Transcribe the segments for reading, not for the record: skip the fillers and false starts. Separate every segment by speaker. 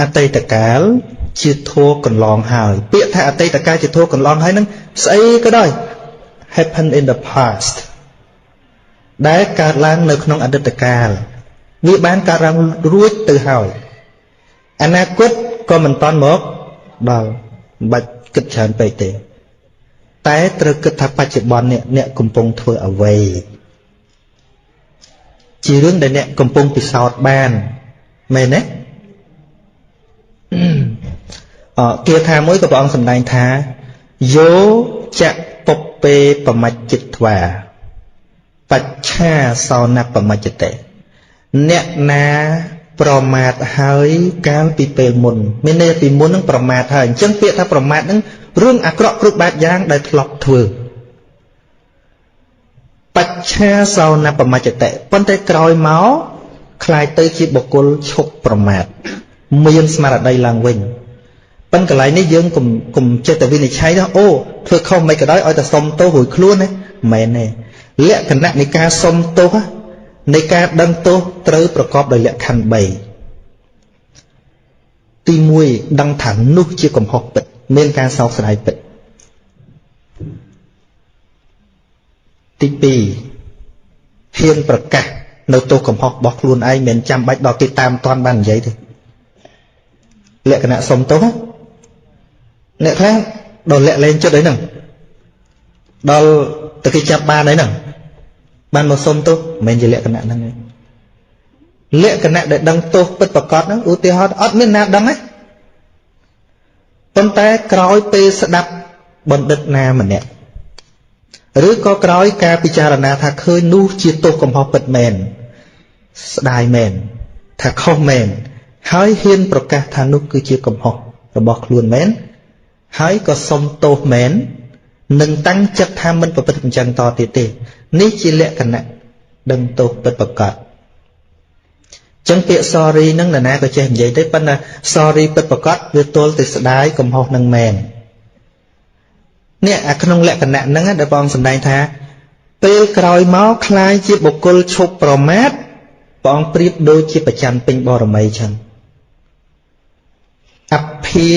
Speaker 1: អតីតកាលជាធัวកន្លងហើយពាក្យថាអតីតកាលជាធัวកន្លងហើយនឹងស្អីក៏ដោយ happen in the past ដែលកើតឡើងនៅក្នុងអតីតកាលវាបានកើតឡើងរួចទៅហើយអនាគតក៏មិនតាន់មកដល់មិនបាច់គិតច្រើនពេកទេតែត្រូវគិតថាបច្ចុប្បន្ននេះអ្នកកំពុងធ្វើអ្វីជារឿងដែលអ្នកកំពុងពិសោធន៍បានមែនទេអគាថាមួយក៏ព្រះអង្គសម្ដែងថាយោចៈពុពេបមច្ចិត្វាបច្ឆាសោនបមច្ចតិអ្នកណាប្រមាថហើយកាលពីពេលមុនមានន័យពីមុននឹងប្រមាថហើយអញ្ចឹងពាក្យថាប្រមាថនឹងរឿងអាក្រក់គ្រប់បែបយ៉ាងដែលធ្លាប់ធ្វើបច្ឆាសោនបមច្ចតិប៉ុន្តែក្រោយមកคล้ายទៅជាបុគ្គលឈប់ប្រមាថមានស្មារតីឡើងវិញប៉ុន្តែកន្លែងនេះយើងកុំកុំចេះតែវិនិច្ឆ័យថាអូធ្វើខុសមិនក៏ដោយឲ្យតែសុំទោសរួចខ្លួនណាមិនមែនទេលក្ខណៈនៃការសុំទោសនៃការដឹងទោសត្រូវប្រកបដោយលក្ខខណ្ឌ3ទី1ដឹងថានោះជាកំហុសពិតមានការសោកស្ដាយពិតទី2ហ៊ានប្រកាសនៅទោសកំហុសរបស់ខ្លួនឯងមិនចាំបាច់ដល់គេតាមតាន់បាននិយាយទេលក្ខណៈសុំទោសអ្នកខ្លះដល់លាក់លែងចិត្តអីហ្នឹងដល់តែគេចាប់បានអីហ្នឹងបានមកសុំទោសមិនមែនជាលក្ខណៈហ្នឹងទេលក្ខណៈដែលដឹងទោសពិតប្រាកដហ្នឹងឧទាហរណ៍អត់មានណាដឹងទេប៉ុន្តែក្រោយពេលស្ដាប់បណ្ឌិតណាម្នាក់ឬក៏ក្រោយការពិចារណាថាឃើញនោះជាទោសកំហុសពិតមែនស្ដាយមែនថាខុសមែនហើយហ៊ានប្រកាសថានោះគឺជាកំហុសរបស់ខ្លួនមែនហើយក៏សុំទោសមែននឹងតាំងចិត្តថាមិនប្រព្រឹត្តអញ្ចឹងតទៀតទេនេះជាលក្ខណៈដឹងទោសពិតប្រាកដចឹងពាក្យ sorry ហ្នឹងនរណាក៏ចេះនិយាយទេប៉ុន្តែ sorry ពិតប្រាកដវាទល់តែស្ដាយកំហុសនឹងមែននេះអាក្នុងលក្ខណៈហ្នឹងដែលបងសម្ដែងថាពេលក្រោយមកคล้ายជាបុគ្គលឈប់ប្រមាថព្រះអង្គប្រៀបដូចជាប្រច័នពេញបរមីចឹងអភិ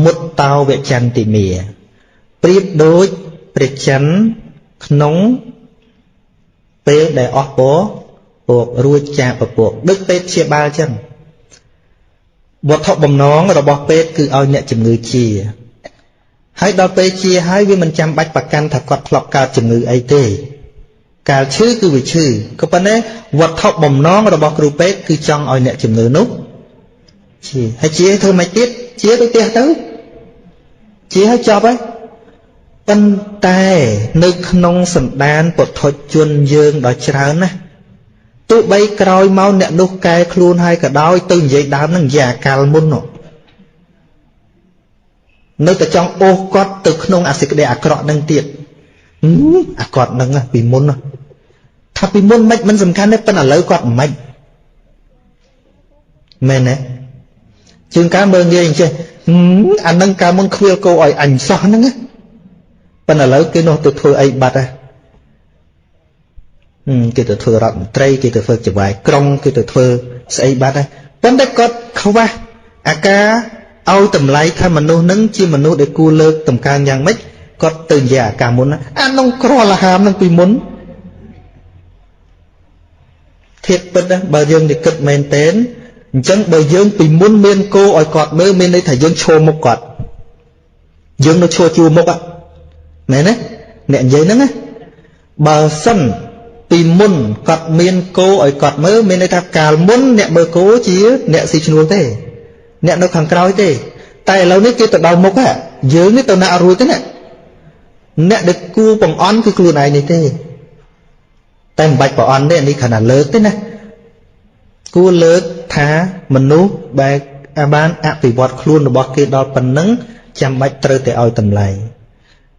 Speaker 1: មុតតោវចន្តិមាប្រៀបដូចព្រះច័ន្ទក្នុងពេលដែលអស់ពពករួចចាកពពកដូចពេទ្យព្យាបាលចឹងវត្ថុបំណងរបស់ពេទ្យគឺឲ្យអ្នកជំងឺជាហើយដល់ពេលជាហើយវាមិនចាំបាច់ប្រកាន់ថាគាត់ធ្លាប់កើតជំងឺអីទេកាលឈឺគឺវាឈឺក៏ប៉ុន្តែវត្ថុបំណងរបស់គ្រូពេទ្យគឺចង់ឲ្យអ្នកជំងឺនោះជាហើយជាធ្វើមិនទៀតជាទៅផ្ទះទៅជាហើយចប់ហើយប៉ុន្តែនៅក្នុងសន្តានពុទ្ធជនយើងដ៏ច្រើនណាស់ទោះបីក្រោយមកអ្នកនោះកែខ្លួនហើយក៏ដោយទៅនិយាយដើមនឹងនិយាយអាកាលមុននោះនៅតែចង់អូសគាត់ទៅក្នុងអាសេចក្តីអាក្រក់នឹងទៀតអាគាត់នឹងពីមុនថាពីមុនមិនមិនសំខាន់ទេប៉ុន្តែឥឡូវគាត់មិនមែនទេជាងការមើលងាយអញ្ចេះអានឹងកាលមុនខ្វៀលគោឲ្យអញសោះហ្នឹងណាប៉ុន្តែឥឡូវគេនោះទៅធ្វើអីបាត់ហ៎គេទៅធ្វើរដ្ឋមន្ត្រីគេទៅធ្វើចៅហ្វាយក្រុងគេទៅធ្វើស្អីបាត់ហ៎ប៉ុន្តែគាត់ខ្វះអាការឲ្យតម្លៃថាមនុស្សនឹងជាមនុស្សដែលគួរលើកតម្កើងយ៉ាងម៉េចគាត់ទៅនិយាយអាការមុនអានោះក្រលហាមនឹងពីមុនធៀបពិតណាបើយើងនិគិតមែនទែនអញ្ចឹងបើយើងពីមុនមានគោឲ្យគាត់មើលមានន័យថាយើងឈរមុខគាត់យើងនៅឈរជួរមុខមែនទេអ្នកនិយាយហ្នឹងណាបើសិនពីមុនគាត់មានគោឲ្យគាត់មើលមានន័យថាកាលមុនអ្នកមើលគោជាអ្នកស៊ីឈ្នួលទេអ្នកនៅខាងក្រោយទេតែឥឡូវនេះគេទៅដល់មុខយើងនេះទៅណាអត់រួចទេណាអ្នកដែលគួបង្អន់គឺខ្លួនឯងនេះទេតែមិនបាច់ប្រអន់ទេនេះគ្រាន់តែលើកទេណាគួរលើកថាមនុស្សបែបបានអភិវឌ្ឍខ្លួនរបស់គេដល់ប៉ុណ្ណឹងចាំបាច់ត្រូវតែឲ្យតម្លៃ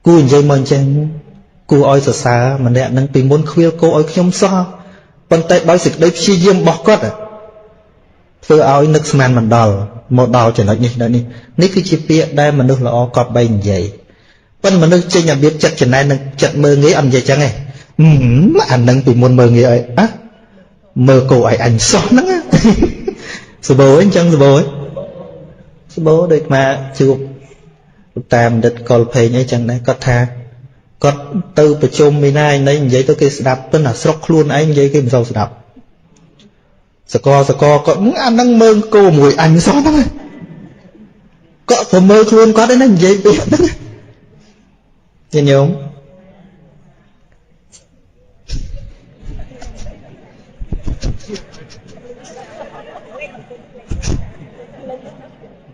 Speaker 1: គួរនិយាយមកអញ្ចឹងគួរឲ្យសរសើរម្នាក់នឹងពីមុនខ្វៀលគោឲ្យខ្ញុំសោះប៉ុន្តែដោយសេចក្តីព្យាយាមរបស់គាត់ធ្វើឲ្យនឹកស្មានមិនដល់មកដល់ចំណុចនេះដល់នេះនេះគឺជាពាក្យដែលមនុស្សល្អកប់បីនិយាយប៉ុន្តែមនុស្សចេញរបៀបចិត្តចំណែននឹងចិត្តមើលងាយអត់និយាយចឹងទេអានឹងពីមុនមើលងាយអីអាមើលគោឲ្យអញសោះហ្នឹងសបោអញ្ចឹងសបោ ស្បូរដូចមកជួបលោកតាមបណ្ឌិតកុលភេងអីចឹងដែរគាត់ថាគាត់ទៅប្រជុំមីណាឯនេះនិយាយទៅគេស្ដាប់ប៉ុន្តែស្រុកខ្លួនឯងនិយាយគេមិនសូវស្ដាប់សកសកគាត់អានឹងមើលគោមួយអញសោះហ្នឹងគាត់ទៅមើលខ្លួនគាត់ឯណានិយាយពីហ្នឹងញាតិញោម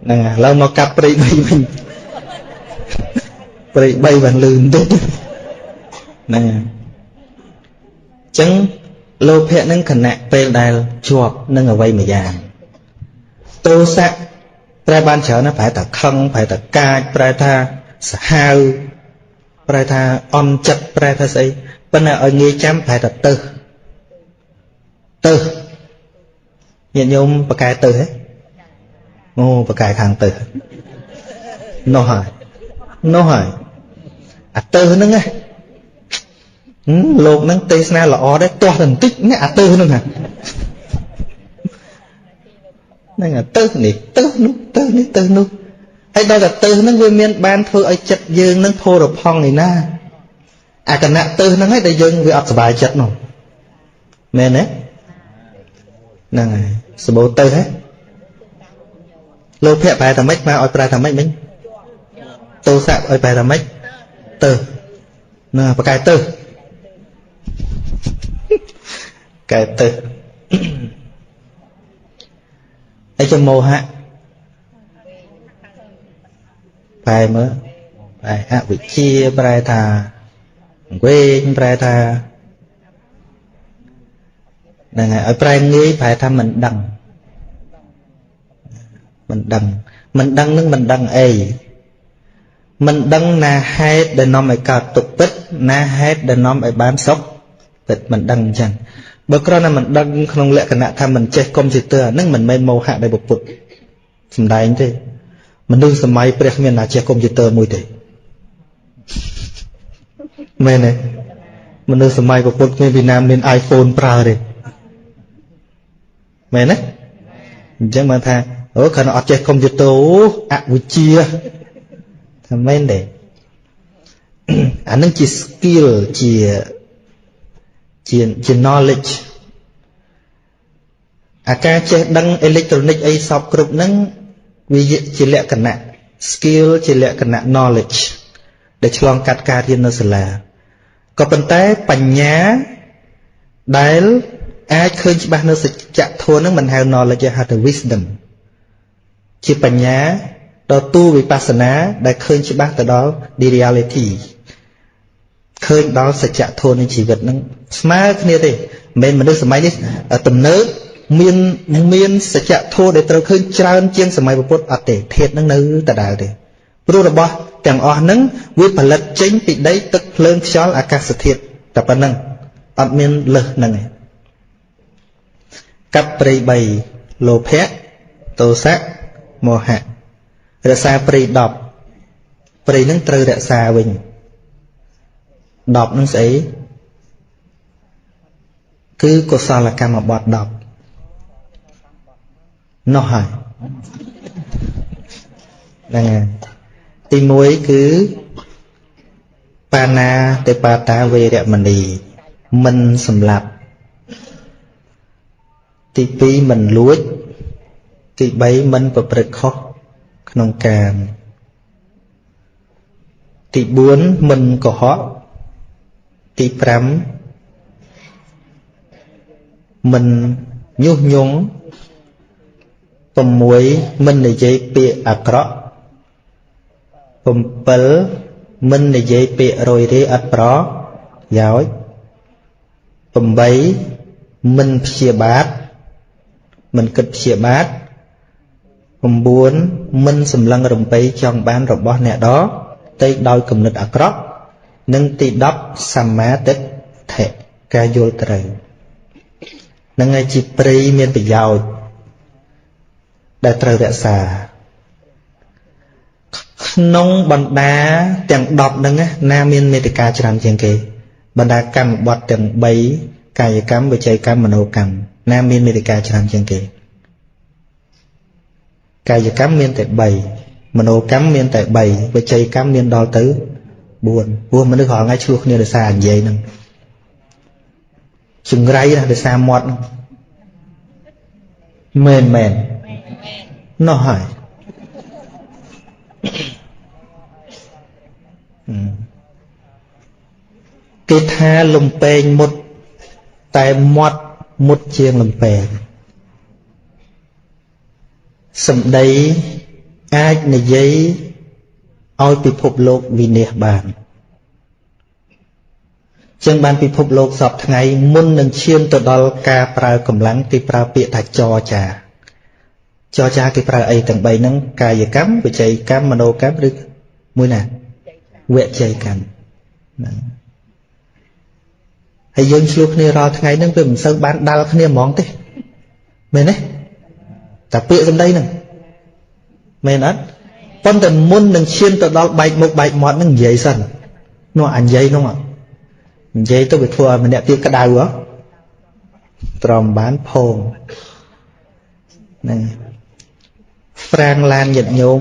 Speaker 1: ហ្នឹងឥឡូវមកកាប់ព្រៃ3វិញព្រៃ3បានលឿនតិចហ្នឹងអញ្ចឹងលោភៈនឹងខណៈពេលដែលជាប់នឹងអ្វីមួយយ៉ាងទោសៈប្រែបានច្រើនណាស់ប្រែថាខឹងប្រែថាកាចប្រែថាសាហាវប្រែថាអន់ចិត្តប្រែថាស្អីប៉ុន្តែឲ្យងាយចាំប្រែថាទៅទៅញាតិញោមប្រកែទៅហ៎អូប្រកែខាងទៅនោះហើយនោះហើយអាទៅហ្នឹងណាលោកហ្នឹងទេសនាល្អដែរទាស់តែបន្តិចនេះអាទៅហ្នឹងហ្នឹងអាទៅនេះទៅនោះទៅនេះទៅនោះហើយដល់តែទៅហ្នឹងវាមានបានធ្វើឲ្យចិត្តយើងហ្នឹងផូរផង់នេះណាអាគណៈទៅហ្នឹងឯងដែលយើងវាអត់សុបាយចិត្តនោះមែនទេហ្នឹងហើយសម្បូរទៅហ៎លោភៈប្រែថាម៉េចមកឲ្យប្រែថាម៉េចមិញទោសៈឲ្យប្រែថាម៉េចទៅណាប្រកែទៅកែទៅហើយចមោហៈប្រែមើលប្រែអវិជ្ជាប្រែថាវែងប្រែថាហ្នឹងហើយឲ្យប្រែងាយប្រែថាមិនដឹងមិនដឹងមិនដឹងនឹងមិនដឹងអីមិនដឹងណាហេតុដែលនាំឲ្យកើតទុក្ខពិតណាហេតុដែលនាំឲ្យបានសុខពិតមិនដឹងអញ្ចឹងបើគ្រាន់តែមិនដឹងក្នុងលក្ខណៈថាមិនចេះកុំព្យូទ័រអានឹងមិនមែនមោហៈដែលពុទ្ធសំដែងទេមនុស្សសម័យព្រះគ្មានណាចេះកុំព្យូទ័រមួយទេមែនទេមនុស្សសម័យពុទ្ធគ្មានពីណាមាន iPhone ប្រើទេមែនទេអញ្ចឹងបានថាអូគ្រាន់តែអត់ចេះកុំព្យូទ័រអវិជ្ជាថាមែនទេអានឹងជា skill ជាជា knowledge អាការចេះដឹងអេឡិចត្រូនិកអីសពគ្រប់ហ្នឹងវាជាលក្ខណៈ skill ជាលក្ខណៈ knowledge ដែលឆ្លងកាត់ការរៀននៅសាលាក៏ប៉ុន្តែបញ្ញាដែលអាចឃើញច្បាស់នៅសច្ចធម៌ហ្នឹងមិនហៅ knowledge ទេហៅថា wisdom ជាបញ្ញាដល់ទូវិបស្សនាដែលឃើញច្បាស់ទៅដល់ the reality ឃើញដល់សច្ចធម៌នៃជីវិតហ្នឹងស្មើគ្នាទេមិនមែនមនុស្សសម័យនេះទំនើបមានសច្ចធម៌ដែលត្រូវឃើញច្រើនជាងសម័យពុទ្ធអត់ទេធាតុហ្នឹងនៅដដែលទេព្រោះរបស់ទាំងអស់ហ្នឹងវាផលិតចេញពីដីទឹកភ្លើងខ្យល់អាកាសធាតុតែប៉ុណ្្នឹងអត់មានលើសហ្នឹងទេកាប់ព្រៃ3លោភៈទោសៈមោហៈរក្សាព្រៃ10ព្រៃហ្នឹងត្រូវរក្សាវិញ10ហ្នឹងស្អីគឺកុសលកម្មបត្តិ10នោះហើយហ្នឹងហើយទី1គឺបាណាតិបាតាវេរមណីមិនសម្លាប់ទី2មិនលួចទី3មិនប្រព្រឹត្តខុសក្នុងកាមទី4មិនកុហកទី5មិនញុះញង់6មិននិយាយពាក្យអាក្រក់7មិននិយាយពាក្យរយរាយអត់ប្រយោជន៍8មិនព្យាបាទមិនគិតព្យាបាទ9មិនសម្លឹងរំពៃចង់បានរបស់អ្នកដទៃដោយគំនិតអាក្រក់និងទី10សម្មាទិដ្ឋិការយល់ត្រូវនឹងឯជាព្រៃមានប្រយោជន៍ដែលត្រូវរក្សាក្នុងបណ្ដាទាំង10ហ្នឹងណាមានមេតិកាច្រើនជាងគេបណ្ដាកម្មបត្តិទាំង3កាយកម្មវិច័យកម្មមโนកម្មណាមានមេតិកាច្រើនជាងគេ កាយកម្មមានតែ3មโนកម្មមានតែ3វិច័យកម្មមានដល់ទៅ4ព្រោះមនុស្សរាល់ថ្ងៃឆ្លោះគ្នាដោយសារនិយាយហ្នឹងចង្រៃណាស់ដោយសារមាត់ហ្នឹងមែនមែននោះហើយគេថាលំពែងមុតតែមាត់មុតជាងលំពែងសម្ដីអាចនិយាយឲ្យពិភពលោកវិនាសបានចឹងបានពិភពលោកសពថ្ងៃមុននឹងឈានទៅដល់ការប្រើកម្លាំងគេប្រើពាក្យថាចរចាចរចាគេប្រើអីទាំង3ហ្នឹងកាយកម្មវិច័យកម្មមโนកម្មឬមួយណាវច័យកម្មហ្នឹងហើយយើងឆ្លោះគ្នារាល់ថ្ងៃហ្នឹងវាមិនសូវបានដាល់គ្នាហ្មងទេមែនទេតែពាក្យសម្ដីហ្នឹងមែនអត់ប៉ុន្តែមុននឹងឈានទៅដល់បែកមុខបែកមាត់ហ្នឹងនិយាយសិននោះអានិយាយនោះនិយាយទៅវាធ្វើឲ្យម្នាក់ទៀតក្តៅហ៎ទ្រាំបានផងហ្នឹងហ្វ្រាំងឡានញាតិញោម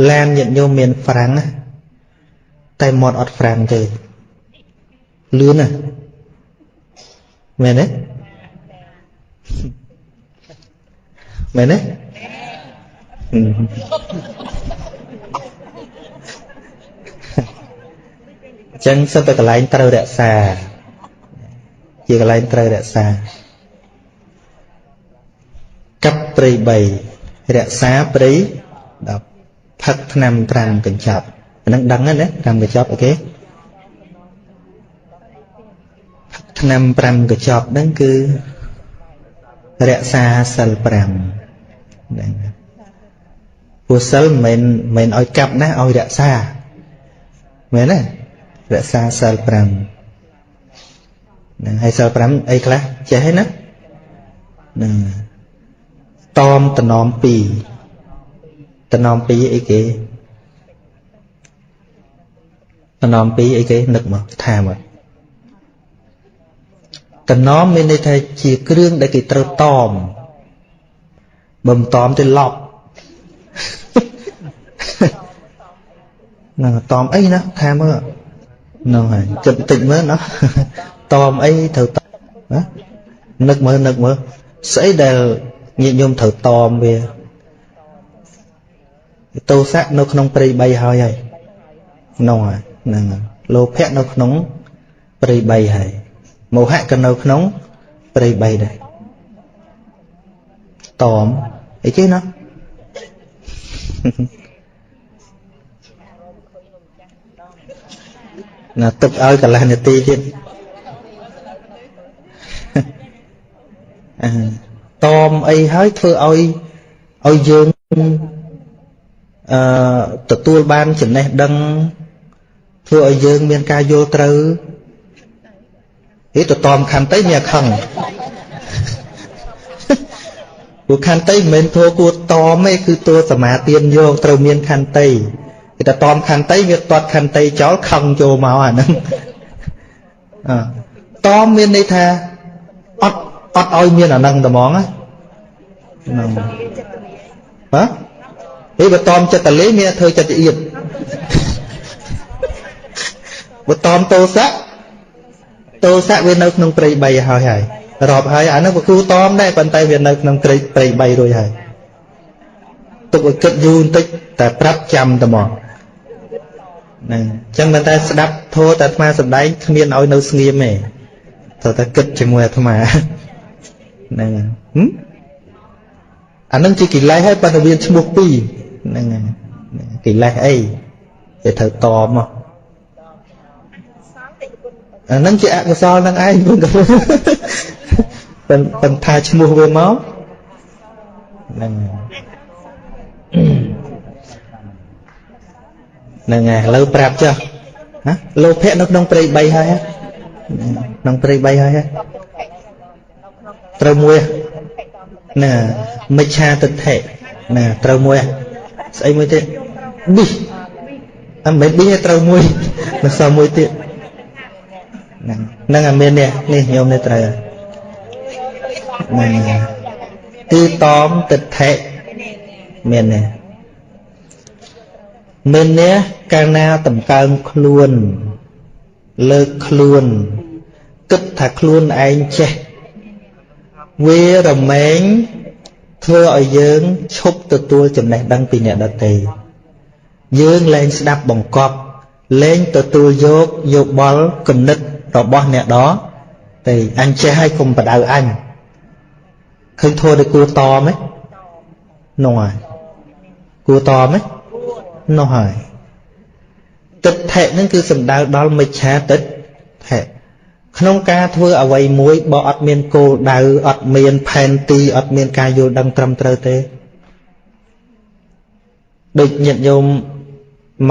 Speaker 1: ឡានញាតិញោមមានហ្វ្រាំងណាតែមាត់អត់ហ្វ្រាំងទេលឿនណាមែនទេមែនទេចឹងសិតតែកន្លែងត្រូវរក្សាជាកន្លែងត្រូវរក្សាកាប់ព្រៃ3រក្សាព្រៃ10ផឹកថ្នាំ5កញ្ចប់ហ្នឹងដឹងហើយណា5កញ្ចប់អូខេផឹកថ្នាំ5កញ្ចប់ហ្នឹងគឺរក្សាសិល5ហ្នឹងព្រោះសិលមិនមែនឲ្យកាប់ណាឲ្យរក្សាមែនទេរក្សាសិល5ហ្នឹងហើយសិល5អីខ្លះចេះហើយណាហ្នឹងតមតំណម2តំណម2អីគេតំណម2អីគេនឹកមកថាមកតំណមមានន័យថាជាគ្រឿងដែលគេត្រូវតមបើមិនតមទេឡប់ហ្នឹងតមអីណាថាមើលហ្នឹងហើយគិតបន្តិចមើលណាតមអីត្រូវតណានឹកមើលនឹកមើលស្អីដែលញាតិញោមត្រូវតមវាទោសៈនៅក្នុងព្រៃ3ហើយហើយហ្នឹងហើយហ្នឹងលោភៈនៅក្នុងព្រៃ3ហើយមោហៈក៏នៅក្នុងព្រៃ3ដែរតមអីគេណាណាទុកឲ្យកន្លះនាទីទៀតតមអីហើយធ្វើឲ្យយើងទទួលបានចំណេះដឹងធ្វើឲ្យយើងមានការយល់ត្រូវហេទៅតមខន្តីមានខឹងព្រោះខន្តីមិនមែនធ្វើគួរតមទេគឺតួសមាទានយកត្រូវមានខន្តីគេតែតមខន្តីវាទាត់ខន្តីចោលខឹងចូលមកអាហ្នឹងតមមានន័យថាអត់ឲ្យមានអាហ្នឹងតែហ្មងណាហ្នឹងបាទហេបើតមចិត្តលេមានធ្វើចិត្តអៀតបើតមទោសៈទោសៈវានៅក្នុងព្រៃ3ហើយហើយរាប់ហើយអាហ្នឹងវាគូតមដែរប៉ុន្តែវានៅក្នុងព្រៃ3រួចហើយទុកឲ្យគិតយូរបន្តិចតែប្រាប់ចាំតែមកហ្នឹងអញ្ចឹងមិនតែស្ដាប់ធម៌តែអាត្មាសម្ដែងគ្មានឲ្យនៅស្ងៀមទេត្រូវតែគិតជាមួយអាត្មាហ្នឹងអាហ្នឹងជាកិលេសហើយប៉ុន្តែវាឈ្មោះពីរហ្នឹងកិលេសអីគេត្រូវតមមកអាហ្នឹងជាអកុសលហ្នឹងឯងប៉ុន្តែថាឈ្មោះវាមកហ្នឹងហ្នឹងហើយឥឡូវប្រាប់ចុះហ៎លោភៈនៅក្នុងព្រៃ3ហើយក្នុងព្រៃ3ហើយត្រូវមួយណាមិច្ឆាទិដ្ឋិណាត្រូវមួយស្អីមួយទៀតប៊ីអត់មិនប៊ីទេត្រូវមួយមិនសល់មួយទៀតហ្នឹងហ្នឹងអាមាននេះនេះញោមនេះត្រូវហ្នឹងគឺតមទិដ្ឋិ មានទេមាននេះកាលណាតម្កើងខ្លួនលើកខ្លួនគិតថាខ្លួនឯងចេះវារមែងធ្វើឲ្យយើងឈប់ទទួលចំណេះដឹងពីអ្នកដទៃយើងលែងស្ដាប់បង្កប់លែងទទួលយកយោបល់គំនិតរបស់អ្នកដទៃអញចេះហើយកុំបដៅអញឃើញធัวដែលគួរតមទេនោះហើយគួរតមទេនោះហើយទិដ្ឋិនឹងគឺសំដៅដល់មិច្ឆាទិដ្ឋិក្នុងការធ្វើអ្វីមួយបើអត់មានគោលដៅអត់មានផែនទីអត់មានការយល់ដឹងត្រឹមត្រូវទេដូចញាតិញោម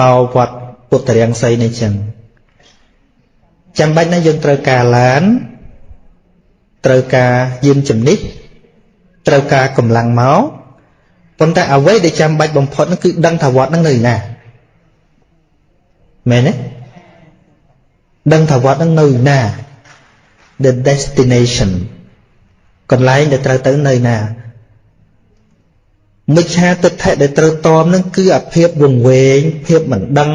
Speaker 1: មកវត្តពុទ្ធរាំងសីនេះចឹងចាំបាច់ណាស់យើងត្រូវការឡានត្រូវការយានជំនិះត្រូវការកម្លាំងមកប៉ុន្តែអ្វីដែលចាំបាច់បំផុតនោះគឺដឹងថាវត្តហ្នឹងនៅណាមែនទេដឹងថាវត្តហ្នឹងនៅណា the destination កន្លែងដែលត្រូវទៅនៅណាមិច្ឆាទិដ្ឋិដែលត្រូវតមនឹងគឺអាភាពវង្វេងភាពមិនដឹង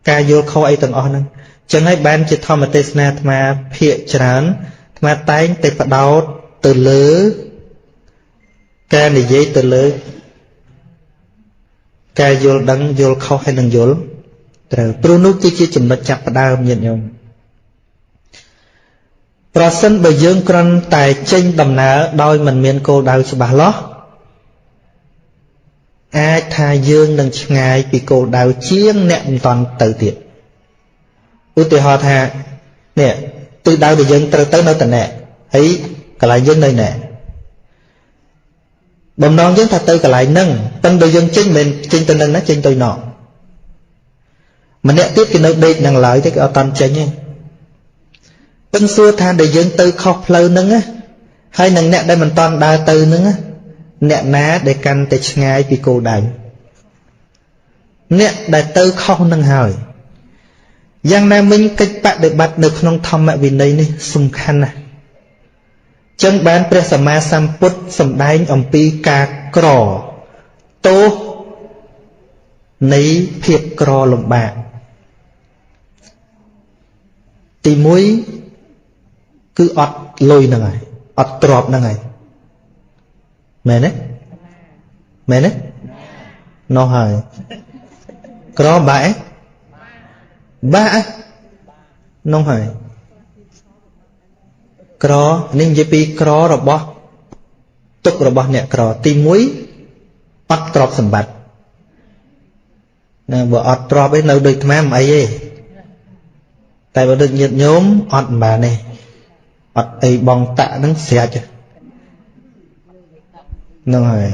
Speaker 1: ការយល់ខុសអីទាំងអស់ហ្នឹងចឹងហើយបានជាធម្មទេសនាអាត្មាភាកច្រើនអាត្មាតែងតែផ្ដោតទៅលើការនិយាយទៅលើការយល់ដឹងយល់ខុសហើយនឹងយល់ត្រូវព្រោះនោះគឺជាចំណុចចាប់ផ្ដើមញាតិញោមប្រសិនបើយើងគ្រាន់តែចេញដំណើរដោយមិនមានគោលដៅច្បាស់លាស់អាចថាយើងនឹងឆ្ងាយពីគោលដៅជាងអ្នកមិនតាន់ទៅទៀតឧទាហរណ៍ថានេះទិសដៅដែលយើងត្រូវទៅនៅតណែហើយកន្លែងយើងនៅណែបំណងយើងថាទៅកន្លែងហ្នឹងប៉ុន្តែយើងចេញមិនចេញទៅនឹងណាចេញទៅណោម្នាក់ទៀតគេនៅដេកនឹងឡើយទេគេអត់តាន់ចេញទេពឹងសួរថាដែលយើងទៅខុសផ្លូវហ្នឹងណាហើយនឹងអ្នកដែលមិនតាន់ដើរទៅហ្នឹងណាអ្នកណាដែលកាន់តែឆ្ងាយពីគោលដៅអ្នកដែលទៅខុសនឹងហើយយ៉ាងណាមិញកិច្ចបដិបត្តិនៅក្នុងធម្មវិន័យនេះសំខាន់ណាស់ចឹងបានព្រះសម្មាសម្ពុទ្ធសម្ដែងអំពីការក្រទោសនៃភាពក្រលំបាកទី1គឺអត់លុយហ្នឹងហើយអត់ទ្រព្យហ្នឹងហើយមែនទេមែនទេនោះហើយក្របាក់ឯងបាក់នោះហើយក្រនេះនិយាយពីក្ររបស់ទុករបស់អ្នកក្រទី1អត់ទ្រព្យសម្បត្តិណាបើអត់ទ្រព្យឯងនៅដូចអាត្មាមិនអីទេតែបើដូចញាតិញោមអត់មិនបានទេអត់អីបងតាក់ហ្នឹងស្រេចហ្នឹងហើយ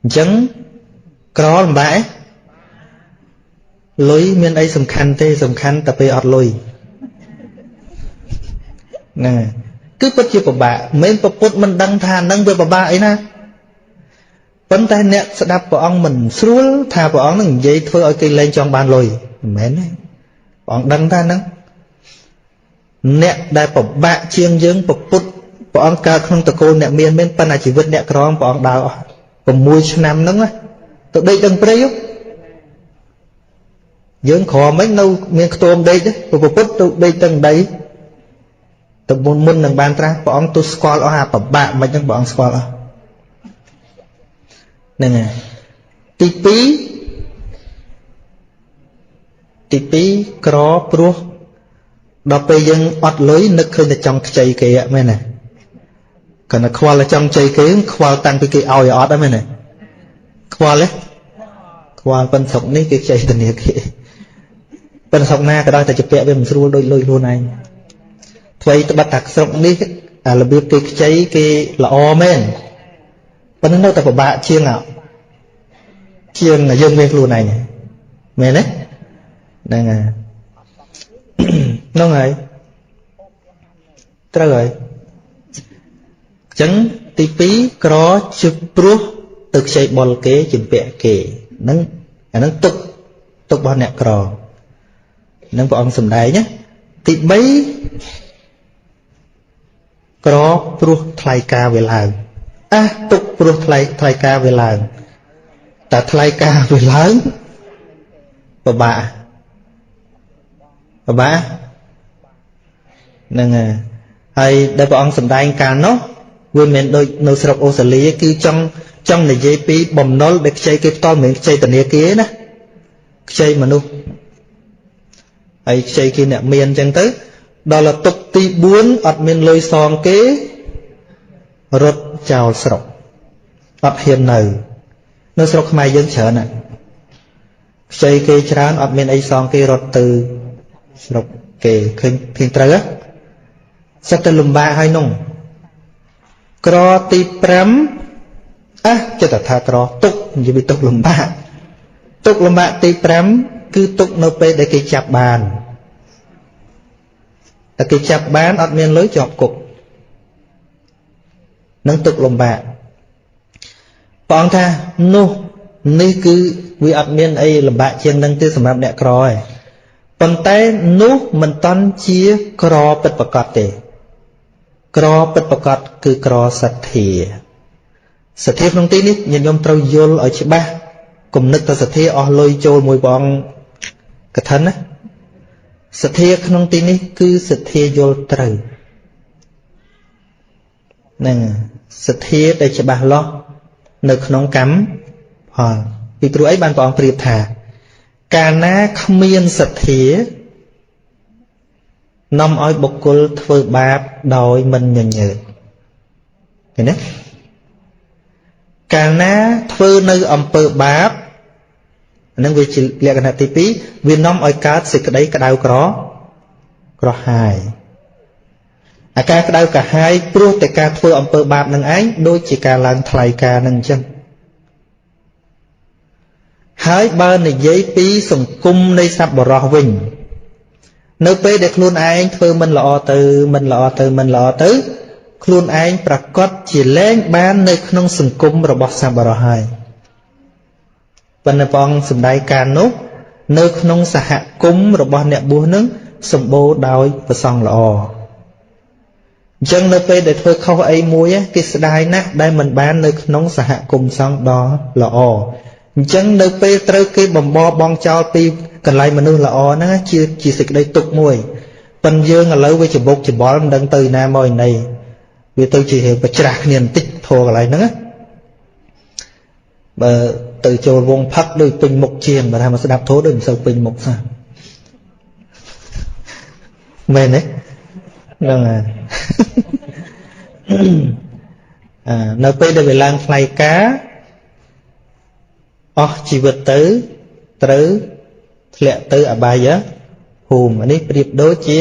Speaker 1: អញ្ចឹងក្រលំបាកឯងលុយមានអីសំខាន់ទេសំខាន់តែពេលអត់លុយហ្នឹងគឺពិតជាពិបាកមិនប្រពុតមិនដឹងថានឹងវាពិបាកអីណាប៉ុន្តែអ្នកស្ដាប់ព្រះអង្គមិនស្រួលថាព្រះអង្គនឹងនិយាយធ្វើឲ្យគេលែងចង់បានលុយមិនមែនទេព្រះអង្គដឹងថាហ្នឹងអ្នកដែលពិបាកជាងយើងប្រពុតព្រះអង្គកើតក្នុងតកូលអ្នកមានមែនប៉ុន្តែជីវិតអ្នកក្រព្រះអង្គដើរអស់6ឆ្នាំហ្នឹងទៅដេកដឹងព្រៃយើងក្រមិននៅមានខ្ទមដេកទេប្រពុតទៅដេកទាំងដីទៅមុននឹងបានត្រាស់ព្រះអង្គទៅស្គាល់អស់អាពិបាកមិនហ្នឹងព្រះអង្គស្គាល់អស់ហ្នឹងហើយទី2ទី2ក្រព្រោះដល់ពេលយើងអត់លុយនឹកឃើញតែចង់ខ្ចីគេមែនទេគាត់តែខ្វល់តែចង់ខ្ចីគេខ្វល់តាំងពីគេឲ្យអត់ហ្នឹងមែនទេខ្វល់ទេខ្វល់ប៉ុនស្រុកនេះគេខ្ចីធនាគារប៉ុនស្រុកណាក៏ដោយតែជាពាក់វាមិនស្រួលដូចលុយខ្លួនឯងថ្មីត្បិតតែស្រុកនេះអារបៀបគេខ្ចីគេល្អមែនប៉ុន្តែនៅតែពិបាកជាងយើងមានខ្លួនឯងមែនទេហ្នឹងហើយហ្នឹងហើយត្រូវហើយអញ្ចឹងទី2ក្រជាព្រោះទៅខ្ចីបុលគេជំពាក់គេហ្នឹងអាហ្នឹងទុករបស់អ្នកក្រហ្នឹងព្រះអង្គសម្ដែងណាទី3ក្រព្រោះថ្លៃការវាឡើងអះទុកព្រោះថ្លៃការវាឡើង តែថ្លៃការវាឡើងពិបាកពិបាកហ្នឹងហើយដែលព្រះអង្គសម្ដែងកាលនោះវាមិនមែនដូចនៅស្រុកអូស្ត្រាលីគឺចង់និយាយពីបំណុលដែលខ្ចីគេផ្ទាល់មិនមែនខ្ចីធនាគារណាខ្ចីមនុស្សហើយខ្ចីគេអ្នកមានអញ្ចឹងទៅដល់ទុកទី4អត់មានលុយសងគេរត់ចោលស្រុកអត់ហ៊ាននៅស្រុកខ្មែរយើងច្រើនណាស់ខ្ចីគេច្រើនអត់មានអីសងគេរត់ទៅស្រុកគេឃើញឃើញត្រូវសិតតែលំបាកហើយនោះក្រទី5អះចិត្តថាក្រទុកនិយាយពីទុកលំបាកទុកលំបាកទី5គឺទុកនៅពេលដែលគេចាប់បានតែគេចាប់បានអត់មានលុយជាប់គុកនឹងទុកលំបាកព្រះអង្គថានោះនេះគឺវាអត់មានអីលំបាកជាងនឹងទេសម្រាប់អ្នកក្រឯងប៉ុន្តែនោះមិនតន់ជាក្រពិតប្រាកដទេក្រពិតប្រាកដគឺក្រសទ្ធាសទ្ធាក្នុងទីនេះញាតិញោមត្រូវយល់ឲ្យច្បាស់គំនិតទៅសទ្ធាអស់លុយចូលមួយព្រះអង្គកឋិនណាសទ្ធាក្នុងទីនេះគឺសទ្ធាយល់ត្រូវហ្នឹងសទ្ធាដែលច្បាស់លាស់នៅក្នុងកម្មផលពីព្រោះអីបានព្រះអង្គប្រៀបថាកាលណាគ្មានសទ្ធានាំឲ្យបុគ្គលធ្វើបាបដោយមិនញញើតឃើញទេកាលណាធ្វើនៅអំពើបាបហ្នឹងវាជាលក្ខណៈទី2វានាំឲ្យកើតសេចក្តីក្តៅក្រហាយអាការក្តៅក្រហាយព្រោះតែការធ្វើអំពើបាបនឹងឯងដូចជាការឡើងថ្លៃការនឹងអញ្ចឹងហើយបើនិយាយពីសង្គមនៃសប្បុរសវិញនៅពេលដែលខ្លួនឯងធ្វើមិនល្អទៅមិនល្អទៅមិនល្អទៅខ្លួនឯងប្រកាសជាលែងបាននៅក្នុងសង្គមរបស់សប្បុរសហើយប៉ុន្តែព្រះអង្គសម្ដែងការនោះនៅក្នុងសហគមន៍របស់អ្នកបួសនឹងសម្បូរដោយព្រះសង្ឃល្អអញ្ចឹងនៅពេលដែលធ្វើខុសអីមួយគេស្ដាយណាស់ដែលមិនបាននៅក្នុងសហគមន៍សង្ឃដ៏ល្អអញ្ចឹងនៅពេលត្រូវគេបំបបងចោលពីកន្លែងមនុស្សល្អហ្នឹងជាសេចក្តីទុក្ខមួយប៉ុន្តែយើងឥឡូវវាច្បុកច្បល់មិនដឹងទៅណាមកឯណីវាទៅជារឿងប្រច្រាស់គ្នាបន្តិចធរកន្លែងហ្នឹងណាបើទៅចូលវងផឹកដូចពេញមុខជាងបើថាមកស្ដាប់ធម៌ដូចមិនសូវពេញមុខសោះមែនទេហ្នឹងហើយនៅពេលដែលវាឡើងថ្លៃការអស់ជីវិតទៅត្រូវធ្លាក់ទៅអបាយភូមិនេះប្រៀបដូចជា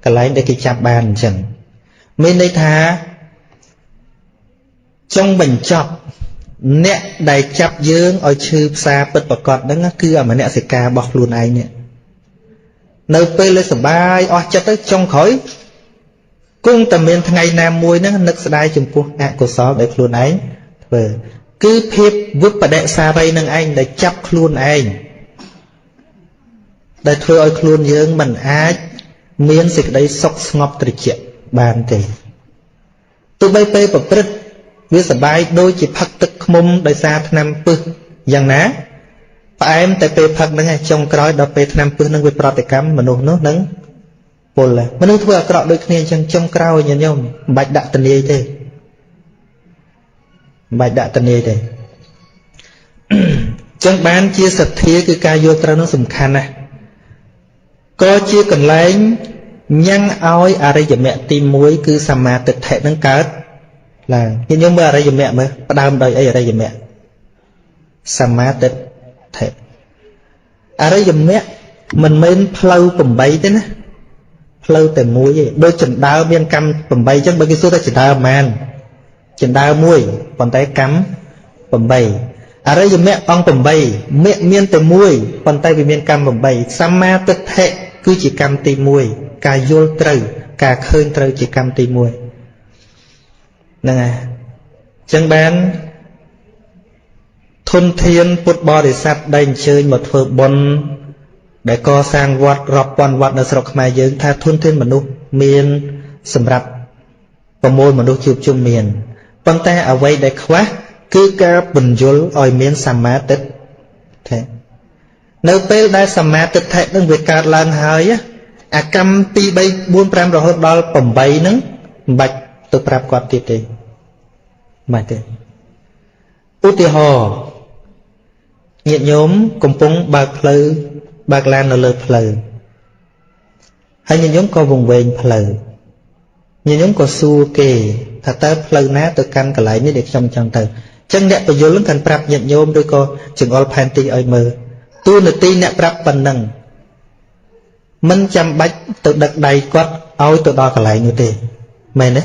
Speaker 1: កន្លែងដែលគេចាប់បានអញ្ចឹងមានន័យថាចុងបញ្ចប់អ្នកដែលចាប់យើងឲ្យឈឺផ្សារពិតប្រាកដហ្នឹងគឺអមនសិការរបស់ខ្លួនឯងនេះនៅពេលលើសបាយអស់ចិត្តទៅចុងក្រោយគង់តែមានថ្ងៃណាមួយហ្នឹងនឹកស្ដាយចំពោះអកុសលដែលខ្លួនឯងធ្វើគឺភាពវិបដិសារីនឹងឯងដែលចាប់ខ្លួនឯងដែលធ្វើឲ្យខ្លួនយើងមិនអាចមានសេចក្តីសុខស្ងប់ត្រជាក់បានទេទោះបីពេលប្រព្រឹត្តវាសបាយដូចជាផឹកទឹកឃ្មុំដោយសារថ្នាំពឹសយ៉ាងណាផ្អែមតែពេលផឹកហ្នឹងឯងចុងក្រោយដល់ពេលថ្នាំពឹសហ្នឹងវាប្រតិកម្មមនុស្សនោះនឹងពុលមនុស្សធ្វើអាក្រក់ដូចគ្នាអញ្ចឹងចុងក្រោយញាតិញោមមិនបាច់ដាក់តនាយទេមិនបាច់ដាក់តនាយទេអញ្ចឹងបានជាសទ្ធាគឺការយល់ត្រូវនឹងសំខាន់ណាស់ក៏ជាកន្លែងញ៉ាំងឲ្យអរិយមគ្គទី1គឺសម្មាទិដ្ឋិនឹងកើតឡើងញាតិញោមមើលអរិយមគ្គមើលផ្ដើមដោយអីអរិយមគ្គសម្មាទិដ្ឋិអរិយមគ្គមិនមែនផ្លូវ8ទេណាផ្លូវតែមួយទេដូចចណ្ដើមានកម្ម8អញ្ចឹងបើគេសួរថាចណ្ដើប៉ុន្មានចណ្ដើមួយប៉ុន្តែកម្ម8អរិយមគ្គអង្គ8មគ្គមានតែមួយប៉ុន្តែវាមានកម្ម8សម្មាទិដ្ឋិគឺជាកម្មទី1ការយល់ត្រូវការឃើញត្រូវជាកម្មទី1ហ្នឹងហើយអញ្ចឹងបានធនធានពុទ្ធបរិស័ទដែលអញ្ជើញមកធ្វើបុណ្យដែលកសាងវត្តរាប់ពាន់វត្តនៅស្រុកខ្មែរយើងថាធនធានមនុស្សមានសម្រាប់ប្រមូលមនុស្សជួបជុំមានប៉ុន្តែអ្វីដែលខ្វះ គឺការពន្យល់ឲ្យមានសម្មាទិដ្ឋិនៅពេលដែលសម្មាទិដ្ឋិនឹងវាកើតឡើងហើយអាកម្ម2 3 4 5រហូតដល់8ហ្នឹងមិនបាច់ទៅប្រាប់គាត់ទៀតទេមិនបាច់ទេឧទាហរណ៍ញាតិញោមកំពុងបើកផ្លូវបើកឡាននៅលើផ្លូវហើយញាតិញោមក៏វង្វេងផ្លូវញាតិញោមក៏សួរគេថាតើផ្លូវណាទៅកាន់កន្លែងនេះដែលខ្ញុំចង់ទៅអញ្ចឹងអ្នកបញ្យល់នឹងប្រាប់ញាតិញោមឬក៏ចង្អុលផែនទីឲ្យមើលតួនាទីអ្នកប្រាប់ប៉ុណ្ណឹងមិនចាំបាច់ទៅដឹកដៃគាត់ឲ្យទៅដល់កន្លែងនោះទេមែនទេ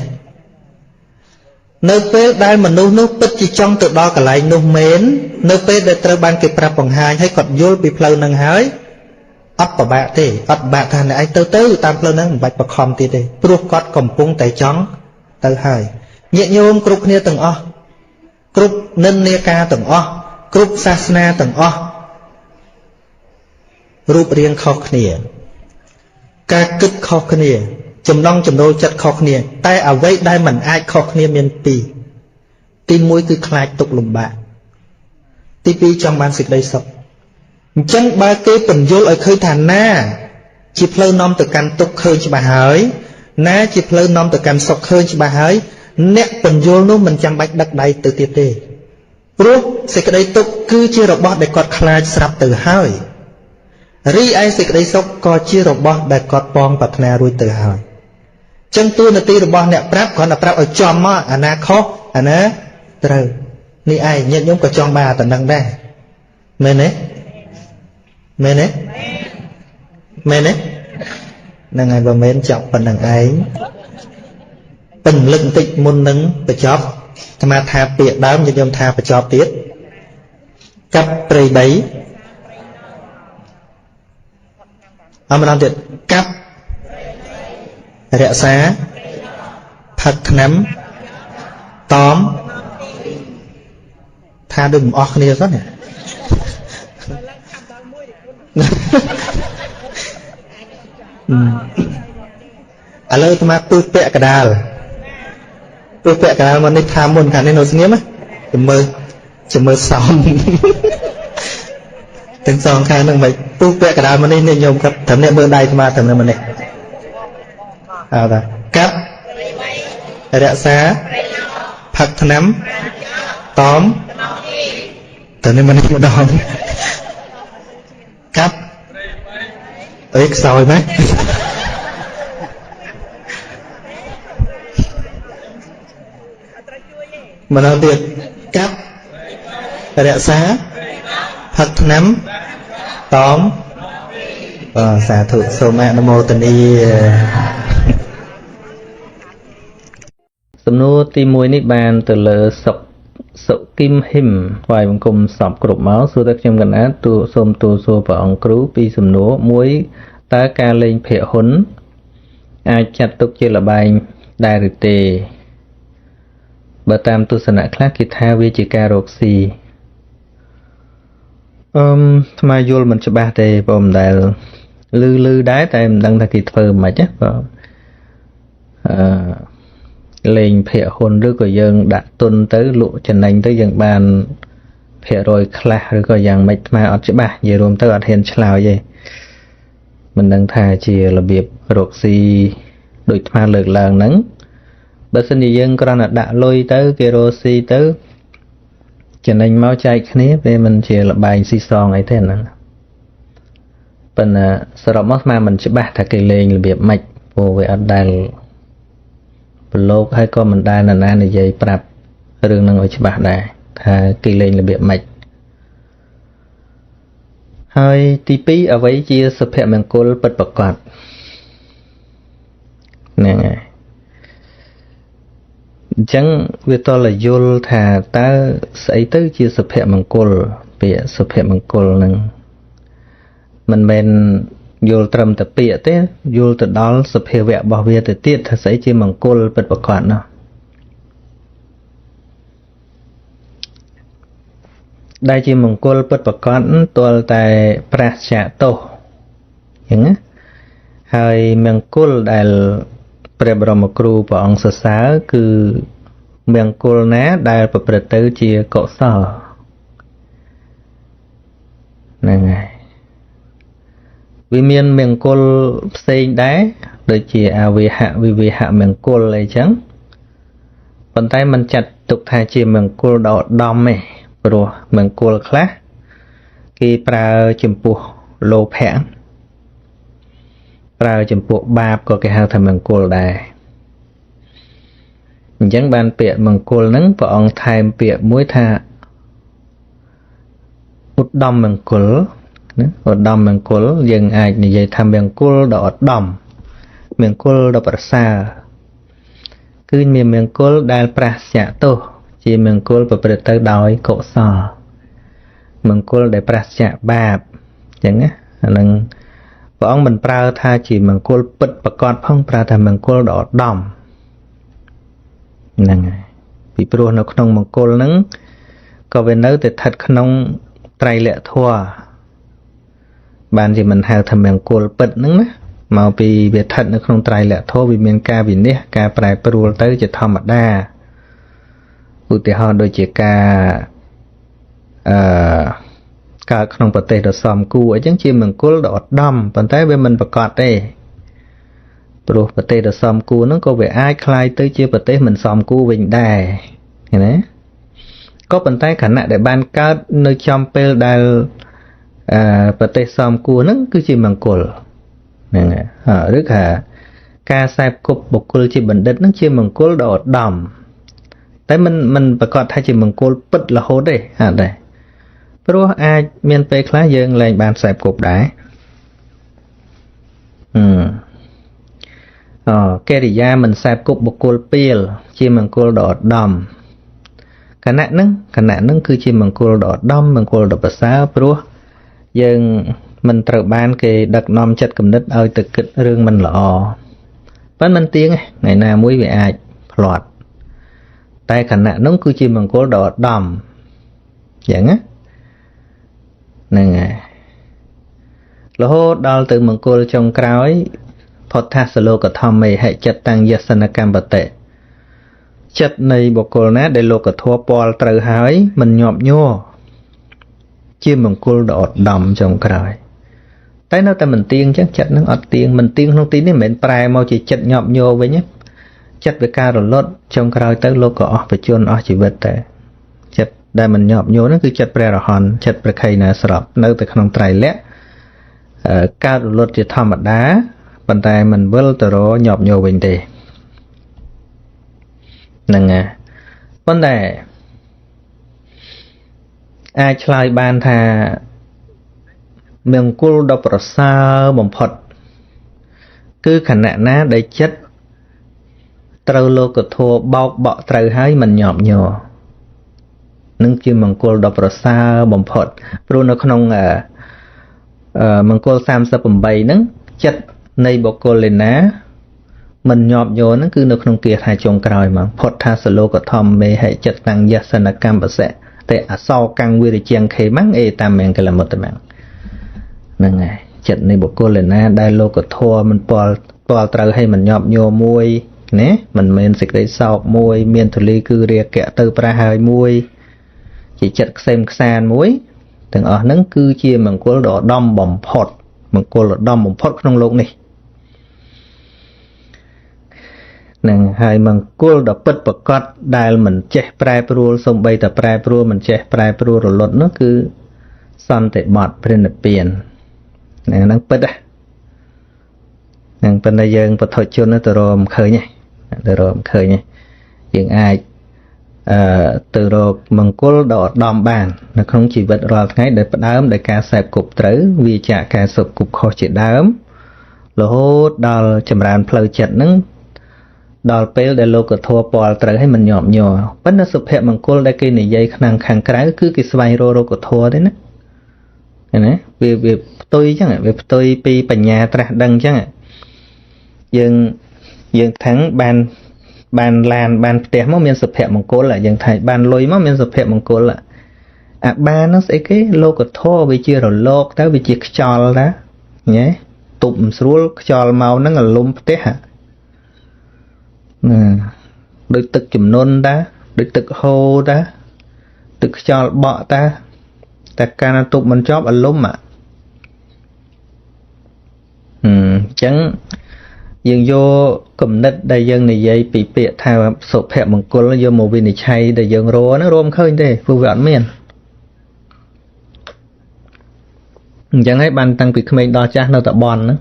Speaker 1: នៅពេលដែលមនុស្សនោះពិតជាចង់ទៅដល់កន្លែងនោះមែននៅពេលដែលត្រូវបានគេប្រាប់បង្ហាញឲ្យគាត់យល់ពីផ្លូវនឹងហើយអត់ពិបាកទេអត់ពិបាកថាអ្នកឯងទៅតាមផ្លូវហ្នឹងមិនបាច់បខំទៀតទេព្រោះគាត់កំពុងតែចង់ទៅហើយញាតិញោមគ្រប់គ្នាទាំងអស់គ្រប់និន្នាការទាំងអស់គ្រប់សាសនាទាំងអស់រូបរាងខុសគ្នាការគិតខុសគ្នាចំណង់ចំណូលចិត្តខុសគ្នាតែអ្វីដែលមិនអាចខុសគ្នាមានពីរទី1គឺខ្លាចទុក្ខលំបាកទី2ចង់បានសេចក្តីសុខអញ្ចឹងបើគេពន្យល់ឲ្យឃើញថាណាជាផ្លូវនាំទៅកាន់ទុក្ខឃើញច្បាស់ហើយណាជាផ្លូវនាំទៅកាន់សុខឃើញច្បាស់ហើយអ្នកពន្យល់នោះមិនចាំបាច់ដឹកដៃទៅទៀតទេព្រោះសេចក្តីទុក្ខគឺជារបស់ដែលគាត់ខ្លាចស្រាប់ទៅហើយរីឯសេចក្តីសុខក៏ជារបស់ដែលគាត់ប៉ងប្រាថ្នារួចទៅហើយចឹងតួនាទីរបស់អ្នកប្រាប់គ្រាន់តែប្រាប់ឲ្យចំមកអាណាខុសអាណាត្រូវនេះឯងញាតិញោមក៏ចង់បានអាតំណឹងដែរមែនទេមែនទេមែនទេហ្នឹងហើយបើមែនចប់ប៉ុណ្្នឹងឯងពន្លឹកបន្តិចមុននឹងបញ្ចប់អាត្មាថាពាក្យដើមញាតិញោមថាបញ្ចប់ទៀតកាប់ព្រៃបីអម្ដងទៀតកាប់រក្សាផឹកថ្នាំតមថាដូចមិនអស់គ្នាសោះនេះឥឡូវអាត្មាពឹសពាក់កដាលពឹសពាក់កដាលមកនេះថាមុនខាងនេះនៅស្ងៀមចាំមើលសំទាំងសងខាងហ្នឹងមិនពឹសពាក់កដាលមកនេះនេះញោមគាត់ត្រឹមនេះមើលដៃអាត្មាត្រឹមនេះមកនេះអើតាកាប់រក្សាផឹកថ្នាំតមតើនេះមកនេះម្ដងកាប់អីខ្សោយម៉េចម្ដងទៀតកាប់រក្សាផឹកថ្នាំតមបាទសាធុសូមអនុមោទនា
Speaker 2: សំណួរទី1នេះបានទៅលើសុកសុគីមហ៊ឹមថ្វាយបង្គំសពគ្រប់មកសួរតែខ្ញុំកណាទូសូមទូលសួរព្រះអង្គគ្រូពីសំណួរមួយតើការលេងភាគហ៊ុនអាចចាត់ទុកជាល្បែងដែរឬទេបើតាមទស្សនៈខ្លះគេថាវាជាការរកស៊ីអាត្មាយល់មិនច្បាស់ទេបើមិនដែលលឺដែរតែមិនដឹងថាគេធ្វើមិនខ្មិចណាបើលេងភាគហ៊ុនឬក៏យើងដាក់ទុនទៅលក់ចំណេញទៅយើងបានភាគរយខ្លះឬក៏យ៉ាងម៉េចអាត្មាអត់ច្បាស់និយាយរួមទៅអត់ហ៊ានឆ្លើយទេមិនដឹងថាជារបៀបរកស៊ីដូចអាត្មាលើកឡើងហ្នឹងបើសិនជាយើងគ្រាន់តែដាក់លុយទៅគេរកស៊ីទៅចំណេញមកចែកគ្នាវាមិនជាល្បែងស៊ីសងអីទេហ្នឹងប៉ុន្តែសរុបមកអាត្មាមិនច្បាស់ថាគេលេងរបៀបម៉េចព្រោះវាអត់ដែលប្រឡូកហើយក៏មិនដែលនរណានិយាយប្រាប់រឿងហ្នឹងឲ្យច្បាស់ដែរថាគេលេងរបៀបម៉េចហើយទី2អ្វីជាសុភមង្គលពិតប្រាកដហ្នឹងហើយអញ្ចឹងវាតលយល់ថាតើស្អីទៅជាសុភមង្គលពាក្យសុភមង្គលហ្នឹងមិនមែនយល់ត្រឹមតែពាក្យទេយល់ទៅដល់សភាវៈរបស់វាទៅទៀតថាស្អីជាមង្គលពិតប្រាកដណោះដែលជាមង្គលពិតប្រាកដទាល់តែប្រាសចាកទោសអញ្ចឹងណាហើយមង្គលដែលព្រះបរមគ្រូព្រះអង្គសរសើរគឺ មង្គលណាដែលប្រព្រឹត្តទៅជាកុសលហ្នឹងហើយវាមានមង្គលផ្សេងដែរដូចជាអវេហវិវេហមង្គលអីចឹងប៉ុន្តែมันចាត់ទុកថាជាមង្គលដ៏ឧត្តមទេព្រោះមង្គលខ្លះគេប្រើចំពោះលោភៈប្រើចំពោះបាបក៏គេហៅថាមង្គលដែរអញ្ចឹងបានពាក្យមង្គលហ្នឹងព្រះអង្គថែមពាក្យមួយថាឧត្តមមង្គលណាឧត្តមមង្គលយើងអាចនិយាយថាមង្គលដ៏ឧត្តមមង្គលដ៏ប្រសើរគឺមានមង្គលដែលប្រាសចាកទោសជាមង្គលប្រព្រឹត្តទៅដោយកុសលមង្គលដែលប្រាសចាកបាបអញ្ចឹងណាអានឹងព្រះអង្គមិនប្រើថាជាមង្គលពិតប្រកបផងប្រើថាមង្គលដ៏ឧត្តមហ្នឹងហើយពីព្រោះនៅក្នុងមង្គលហ្នឹងក៏វានៅតែស្ថិតក្នុងត្រៃលក្ខធម៌បានជាមិនហៅថាមង្គលពិតហ្នឹងណាមកពីវាស្ថិតនៅក្នុងត្រៃលក្ខធម៌វាមានការវិនិច្ឆ័យការប្រែប្រួលទៅជាធម្មតាឧទាហរណ៍ដូចជាការកើតក្នុងប្រទេសដ៏សមគួរអញ្ចឹងជាមង្គលដ៏ឧត្តមប៉ុន្តែវាមិនប្រកបទេព្រោះប្រទេសដ៏សមគួរហ្នឹងក៏វាអាចคล้ายទៅជាប្រទេសមិនសមគួរវិញដែរឃើញទេក៏ប៉ុន្តែខណៈដែលបានកើតនៅចំពេលដែលប្រទេសសមគួរហ្នឹងគឺជាមង្គលហ្នឹងឬថាការខ្សែគប់បុគ្គលជាបណ្ឌិតហ្នឹងជាមង្គលដ៏ឧត្តមតែមិនប្រកាសថាជាមង្គលពិតរហូតទេអត់ទេព្រោះអាចមានពេលខ្លះយើងលែងបានខ្សែគប់ដែរកិរិយាមិនខ្សែគប់បុគ្គលពីលជាមង្គលដ៏ឧត្តមខណៈហ្នឹងគឺជាមង្គលដ៏ឧត្តមមង្គលដ៏ប្រសើរព្រោះយើងមិនត្រូវបានគេដឹកនាំចិត្តគំនិតឲ្យទៅគិតរឿងមិនល្អប៉ុន្តែមិនទៀងទេថ្ងៃណាមួយវាអាចផ្លាត់តែខណៈនោះគឺជាមង្គលដ៏ឧត្តមយ៉ាងណាហ្នឹងហើយរហូតដល់ទៅមង្គលចុងក្រោយផុតថាសលោកធម្មេហិចិត្តតាំងយសនកម្មបតិចិត្តនៃបុគ្គលណាដែលលោកធម៌ពាល់ត្រូវហើយមិនញាប់ញ័រជាមង្គលដ៏ឧត្តមចុងក្រោយតែនៅតែមិនទៀងចឹងចិត្តនឹងអត់ទៀងមិនទៀងក្នុងទីនេះមិនមែនប្រែមកជាចិត្តញាប់ញ័រវិញទេចិត្តវាការរលត់ចុងក្រោយទៅលោកក៏អស់បច្ចុប្បន្នអស់ជីវិតតែចិត្តដែលមិនញាប់ញ័រហ្នឹងគឺចិត្តព្រះរហន្តចិត្តព្រះខៃណាស្របនៅតែក្នុងត្រៃលក្ខកើតរលត់ជាធម្មតាប៉ុន្តែមិនវិលទៅរញាប់ញ័រវិញទេហ្នឹងហើយប៉ុន្តែអាចឆ្លើយបានថាមង្គលដ៏ប្រសើរបំផុតគឺខណៈណាដែលចិត្តត្រូវលោកធម៌បោកបក់ត្រូវហើយមិនញាប់ញ័រនឹងជាមង្គលដ៏ប្រសើរបំផុតព្រោះនៅក្នុងមង្គល38ហ្នឹងចិត្តនៃបុគ្គលឯណាមិនញាប់ញ័រហ្នឹងគឺនៅក្នុងគាថាចុងក្រោយមកផុតថាសលោកធម្មេហិចិត្តតាំងយសនកម្មបសិតែអសោកាំងវិរិជាងខេម៉ាំងអេតាមមង្គលមុត្តមង្គហ្នឹងហើយចិត្តនៃបុគ្គលឯណាដែលលោកធម៌មិនពាល់ត្រូវឲ្យមិនញាប់ញ័រមួយណាមិនមែនសេចក្តីសោកមួយមានធូលីគឺរាគៈទៅប្រហើយមួយជាចិត្តខ្សែមខ្សានមួយទាំងអស់ហ្នឹងគឺជាមង្គលដ៏ឧត្តមបំផុតមង្គលឧត្តមបំផុតក្នុងលោកនេះនឹងហើយមង្គលដ៏ពិតប្រាកដដែលមិនចេះប្រែប្រួលសំបីតែប្រែប្រួលមិនចេះប្រែប្រួលរលត់នោះគឺសន្តិបត្តិព្រះនិព្វានហ្នឹងពិតហ្នឹងប៉ុន្តែយើងពុទ្ធជនទៅរកមិនឃើញទេទៅរកមិនឃើញទេយើងអាចទៅរកមង្គលដ៏ឧត្តមបាននៅក្នុងជីវិតរាល់ថ្ងៃដែលផ្ដើមដោយការសេពគប់ត្រូវវាចាកការសេពគប់ខុសជាដើមរហូតដល់ចម្រើនផ្លូវចិត្តហ្នឹងដល់ពេលដែលលោកធម៌ពាល់ត្រូវឲ្យមិនញាប់ញ័រប៉ុន្តែសុភមង្គលដែលគេនិយាយខាងខាងក្រៅគឺគេស្វែងរកលោកធម៌ទេណាឃើញទេវាផ្ទុយចឹងវាផ្ទុយពីបញ្ញាត្រាស់ដឹងចឹងយើងថាំងបានឡានបានផ្ទះមកមានសុភមង្គលយើងថាបានលុយមកមានសុភមង្គលអាបានហ្នឹងស្អីគេលោកធម៌វាជារលកទៅវាជាខ្យល់តាញ៉េទប់មិនស្រួលខ្យល់មកហ្នឹងអាលំផ្ទះណាដូចទឹកជំនន់តា ដូចទឹកហូរតាទឹកខ្យល់បក់តាតែកាលណាទប់មិនជាប់អាលុំអញ្ចឹងយើងយកគំនិតដែលយើងនិយាយពីពាក្យថាសុភមង្គលយកមកវិនិច្ឆ័យដែលយើងរកហ្នឹងរួមឃើញទេព្រោះវាអត់មានអញ្ចឹងហើយបានតាំងពីក្មេងដល់ចាស់នៅតែបន់ហ្នឹង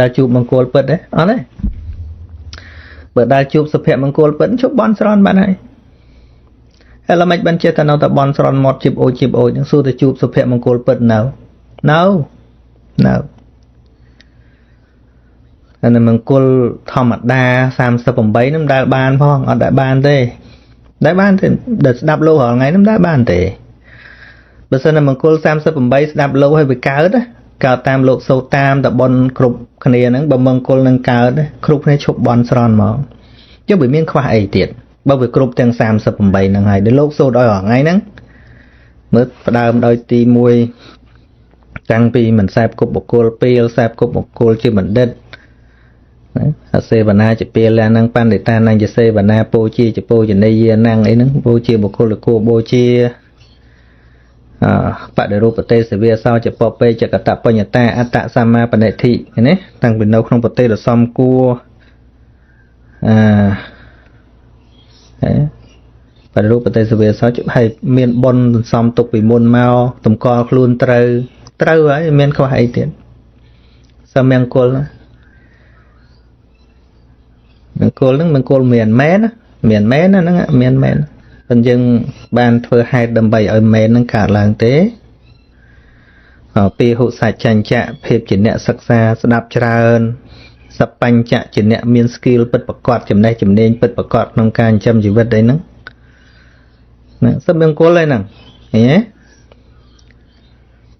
Speaker 2: ដែលជួបមង្គលពិតទេអត់ទេបើដែលជួបសុភមង្គលពិតជប់បន់ស្រន់បានហើយឥឡូវមិនបានចេះតែនៅតែបន់ស្រន់មាត់ជីបអូចជីបអូចហ្នឹងសួរតែជួបសុភមង្គលពិតនៅនៅនៅអានេះមង្គលធម្មតា38ហ្នឹងដែលបានផងអត់ដែលបានទេដែលបានទេដែលស្ដាប់លោករាល់ថ្ងៃហ្នឹងដែលបានទេបើសិនតែមង្គល38ស្ដាប់លោកហើយវាកើតកើតតាមលោកសូត្រតាមតបុនគ្រប់គ្នាហ្នឹងបើមង្គលនឹងកើតគ្រប់គ្នាឈប់បន់ស្រន់ហ្មងចុះវាមានខ្វះអីទៀតបើវាគ្រប់ទាំង38ហ្នឹងហើយដែលលោកសូត្រឲ្យរាល់ថ្ងៃហ្នឹងមើលផ្ដើមដោយទី1តាំងពីមិនសែបគប់បុគ្គលពេលសែបគប់បុគ្គលជាបណ្ឌិតអសេវនាជាពេលហ្នឹងបណ្ឌិតានឹងជាសេវនាពោជាជាពោជនីយាហ្នឹងអីហ្នឹងពោជាបុគ្គលគួបូជាបដិរូបទេសវាសោចពពេចកតបញ្ញតាអត្តសម្មាបនិធិណាតាំងពីនៅក្នុងប្រទេសដ៏សំគួរបដិរូបទេសវាសោចហើយមានបុណ្យសន្សំទុកពីមុនមកតម្កល់ខ្លួនត្រូវត្រូវហើយមានខ្វះអីទៀតសមង្គលមង្គលហ្នឹងមង្គលមានមែនមានមែនហ្នឹងមានមែនប៉ុន្តែយើងបានធ្វើហេតុដើម្បីឲ្យមែនហ្នឹងកើតឡើងទេពីហុសច្ចញ្ចៈភាពជាអ្នកសិក្សាស្ដាប់ច្រើនសបញ្ចៈជាអ្នកមាន skill ពិតប្រាកដចំណេះជំនាញពិតប្រាកដក្នុងការចិញ្ចឹមជីវិតអីហ្នឹងណាសមង្គលហើយហ្នឹងឃើញទេ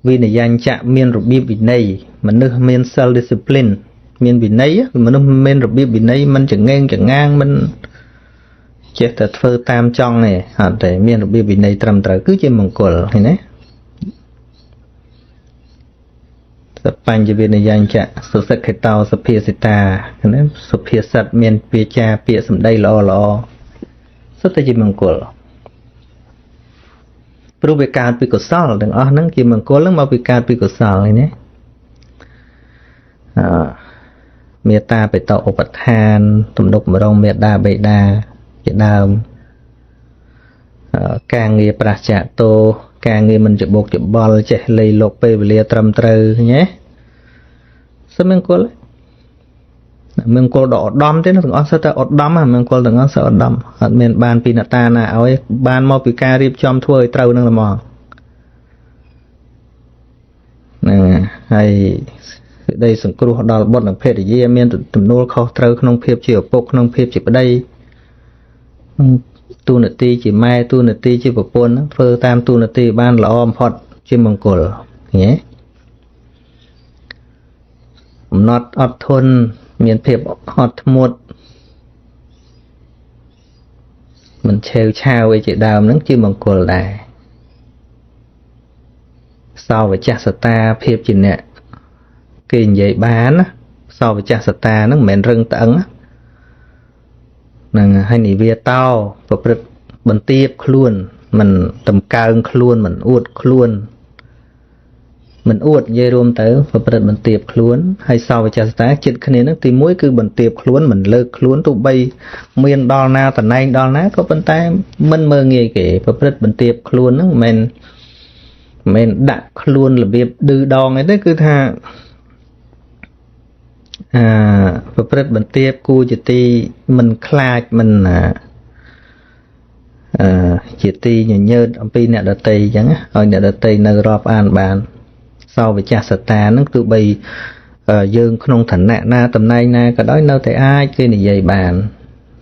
Speaker 2: វិនយញ្ចៈមានរបៀបវិន័យមនុស្សមាន self discipline មានវិន័យមនុស្សមានរបៀបវិន័យមិនចងេងចងាងមិនចេះតែធ្វើតាមចង់ទេអត់ទេមានរបៀបវិន័យត្រឹមត្រូវគឺជាមង្គលឃើញទេសបញ្ញវិនយញ្ចៈសុសិក្ខិតោសុភាសិតាណាសុភាសិតមានពាក្យចាពាក្យសម្ដីល្អល្អសុទ្ធតែជាមង្គលព្រោះវាកើតពីកុសលទាំងអស់ហ្នឹងជាមង្គលហ្នឹងមកពីកើតពីកុសលហ្នឹងណាអមេត្តាបេតឧបឋានទំនុកម្រងមេដាបេដាជាដើមការងារប្រឆាតោការងារមិនច្បុកច្បល់ចេះលៃលោកពេលវេលាត្រឹមត្រូវឃើញទេសមង្គលមង្គលដ៏ឧត្តមទេទាំងអស់សុទ្ធតែឧត្តមមង្គលទាំងអស់សុទ្ធឧត្តមអត់មានបានពីអ្នកតាណាឲ្យបានមកពីការរៀបចំធ្វើឲ្យត្រូវនឹងហ្មងហ្នឹងហើយសេចក្តីសង្គ្រោះដល់បុត្រនិងភរិយាមានទំនួលខុសត្រូវក្នុងភាពជាឪពុកក្នុងភាពជាប្តីតួនាទីជាម៉ែតួនាទីជាប្រពន្ធធ្វើតាមតួនាទីបានល្អបំផុតជាមង្គលឃើញទេអំណត់អត់ធន់មានភាពអត់ធ្មត់មិនឆេវឆាវអីជាដើមហ្នឹងជាមង្គលដែរសោវចសតាភាពជាអ្នកគេនិយាយបានណាសោវចសតាហ្នឹងមិនមែនរឹងត្អឹងហ្នឹងហើយនិវាតោប្រព្រឹត្តបន្ទាបខ្លួនមិនតម្កើងខ្លួនមិនអួតខ្លួនមិនអួតនិយាយរួមទៅប្រព្រឹត្តបន្ទាបខ្លួនហើយសោវចសតាចិត្តគ្នាហ្នឹងទី1គឺបន្ទាបខ្លួនមិនលើកខ្លួនទោះបីមានដល់ណាតំណែងដល់ណាក៏ប៉ុន្តែមិនមើលងាយគេប្រព្រឹត្តបន្ទាបខ្លួនហ្នឹងមិនមែនដាក់ខ្លួនរបៀបឌឺដងអីទេគឺថាប្រព្រឹត្តបន្ទាបគួរជាទីមិនខ្លាចមិនជាទីញញើតអំពីអ្នកដតីអញ្ចឹងឲ្យអ្នកដតីនៅរាប់អានបានសោវចសតាហ្នឹងទោះបីយើងក្នុងឋានៈណាតំណែងណាក៏ដោយនៅតែអាចគេនិយាយបាន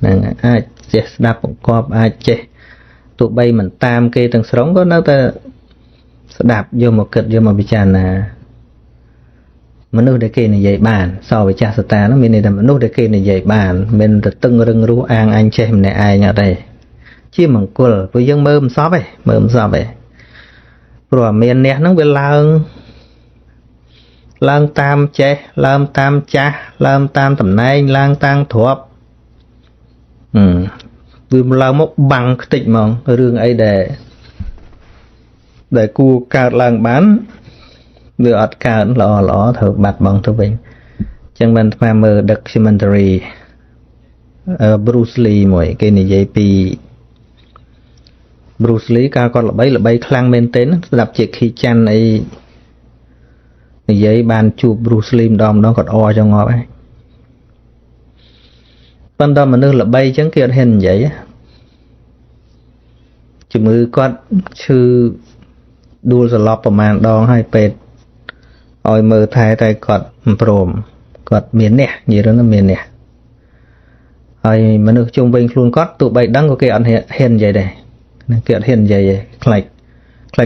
Speaker 2: ហ្នឹងអាចចេះស្ដាប់បង្គាប់អាចចេះទោះបីមិនតាមគេទាំងស្រុងក៏នៅតែស្ដាប់យកមកគិតយកមកពិចារណាមនុស្សដែលគេនិយាយបានសោវចសតាហ្នឹងមានន័យថាមនុស្សដែលគេនិយាយបានមិនទៅតឹងរឹងរូសអាងអញចេះម្នាក់ឯងអត់ទេជាមង្គលព្រោះយើងមើលមិនសពទេមើលមិនសពទេព្រោះអាមានអ្នកហ្នឹងវាឡើងឡើងតាមចេះឡើងតាមចាស់ឡើងតាមតំណែងឡើងតាមទ្រព្យ វាឡើងមកបាំងខ្ទេចហ្មងរឿងអីដែលគួរកើតឡើងបានវាអត់កើតល្អល្អត្រូវបាត់បង់ទៅវិញអញ្ចឹងបានអាត្មាមើល documentary Bruce Lee មួយគេនិយាយពី Bruce Lee កាលគាត់ល្បីល្បីខ្លាំងមែនទែនស្ដាប់ជាខីច័ន្ទអីនិយាយបានជួប Bruce Lee ម្ដងម្ដងគាត់អចងាប់ហើយប៉ុន្តែមនុស្សល្បីអញ្ចឹងគេអត់ហ៊ាននិយាយជំងឺគាត់ឈឺដួលសន្លប់ប្រមាណដងហើយពេទ្យឲ្យមើលថែតែគាត់មិនព្រមគាត់មានអ្នកនិយាយរឿងមានអ្នកហើយមនុស្សជុំវិញខ្លួនគាត់ទោះបីដឹងក៏គេអត់ហ៊ាននិយាយដែរគេអត់ហ៊ាននិយាយទេខ្លាច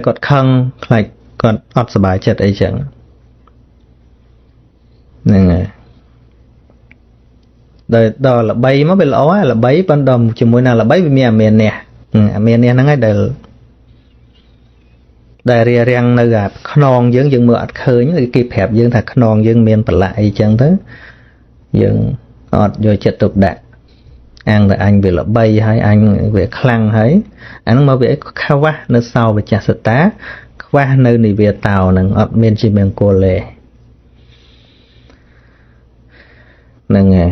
Speaker 2: គាត់ខឹងខ្លាចគាត់អត់សប្បាយចិត្តអីចឹងហ្នឹងហើយដល់ល្បីមកវាល្អល្បីប៉ុន្តែជាមួយនឹងល្បីវាមានអាមានអ្នកអាមានអ្នកហ្នឹងហើយដែលរារាំងនៅអាខ្នងយើងយើងមើលអត់ឃើញគេប្រាប់យើងថាខ្នងយើងមានប្រឡាក់អីចឹងទៅយើងអត់យកចិត្តទុកដាក់អាងតែអញវាល្បីហើយអញវាខ្លាំងហើយអាហ្នឹងមកវាខ្វះនៅសោវចសតាខ្វះនៅនិវាតោហ្នឹងអត់មានជាមង្គលទេហ្នឹងហើយ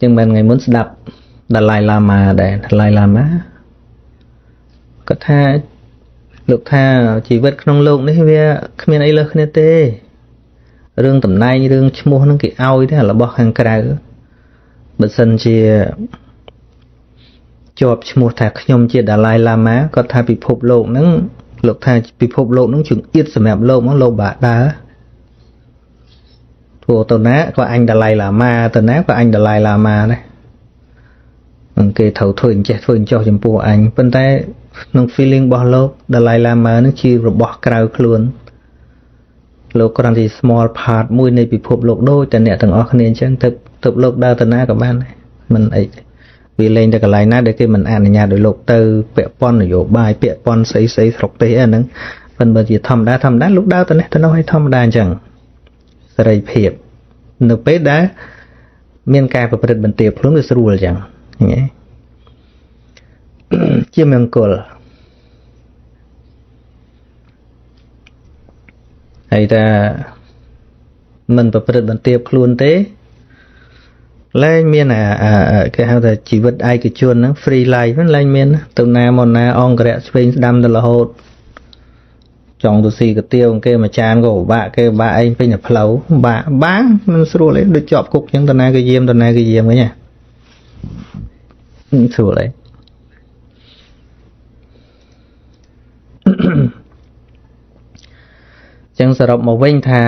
Speaker 2: ចឹងបានថ្ងៃមុនស្ដាប់ដាឡៃឡាម៉ាដែរដាឡៃឡាម៉ាគាត់ថាលោកថាជីវិតក្នុងលោកនេះវាគ្មានអីលើសគ្នាទេរឿងតំណែងរឿងឈ្មោះហ្នឹងគេឲ្យទេរបស់ខាងក្រៅបើសិនជាជាប់ឈ្មោះថាខ្ញុំជាដាឡៃឡាម៉ាគាត់ថាពិភពលោកហ្នឹងលោកថាពិភពលោកហ្នឹងជឹងអៀតសម្រាប់លោកហ្មងលោកបាក់ដើរធ្វើទៅណាក៏អញដាឡៃឡាម៉ាទៅណាក៏អញដាឡៃឡាម៉ាដែរនឹងគេត្រូវធ្វើអញ្ចេះធ្វើអញ្ចោះចំពោះអញប៉ុន្តែក្នុង feeling របស់លោកដាឡៃឡាម៉ានឹងជារបស់ក្រៅខ្លួនលោកគ្រាន់តែ small part មួយនៃពិភពលោកដូចតែអ្នកទាំងអស់គ្នាអញ្ចឹងទៅលោកដើរទៅណាក៏បានដែរមិនអីវាលែងតែកន្លែងណាដែលគេមិនអនុញ្ញាតឲ្យលោកទៅពាក់ព័ន្ធនយោបាយពាក់ព័ន្ធស្អីស្អីស្រុកទេសអីហ្នឹងប៉ុន្តែបើជាធម្មតាលោកដើរទៅនេះទៅនោះឲ្យធម្មតាអញ្ចឹងសេរីភាពនៅពេលដែលមានការប្រព្រឹត្តបន្ទាបខ្លួនវាស្រួលអញ្ចឹងឃើញទេជាមង្គលហើយថាមិនប្រព្រឹត្តបន្ទាបខ្លួនទេលែងមានអាគេហៅថាជីវិតឯកជនហ្នឹង free life ហ្នឹងលែងមានទៅណាមកណាអង្គរៈឆ្វេងស្ដាំទៅរហូតចង់ទៅស៊ីកាទៀវគេមួយចានក៏ពិបាកគេពិបាកឯងពេញតែផ្លូវបាក់បាមិនស្រួលទេដូចជាប់គុកអញ្ចឹងទៅណាគេយាមទៅណាគេយាមវិញណាស្រួលទេចឹងសរុបមកវិញថា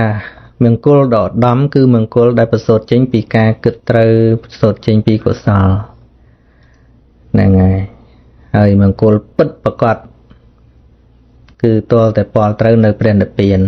Speaker 2: មង្គលដ៏ឧត្តមគឺមង្គលដែលប្រសូតចេញពីការគិតត្រូវប្រសូតចេញពីកុសលហ្នឹងហើយហើយមង្គលពិតប្រាកដគឺទាល់តែពលត្រូវនៅព្រះនិព្វាន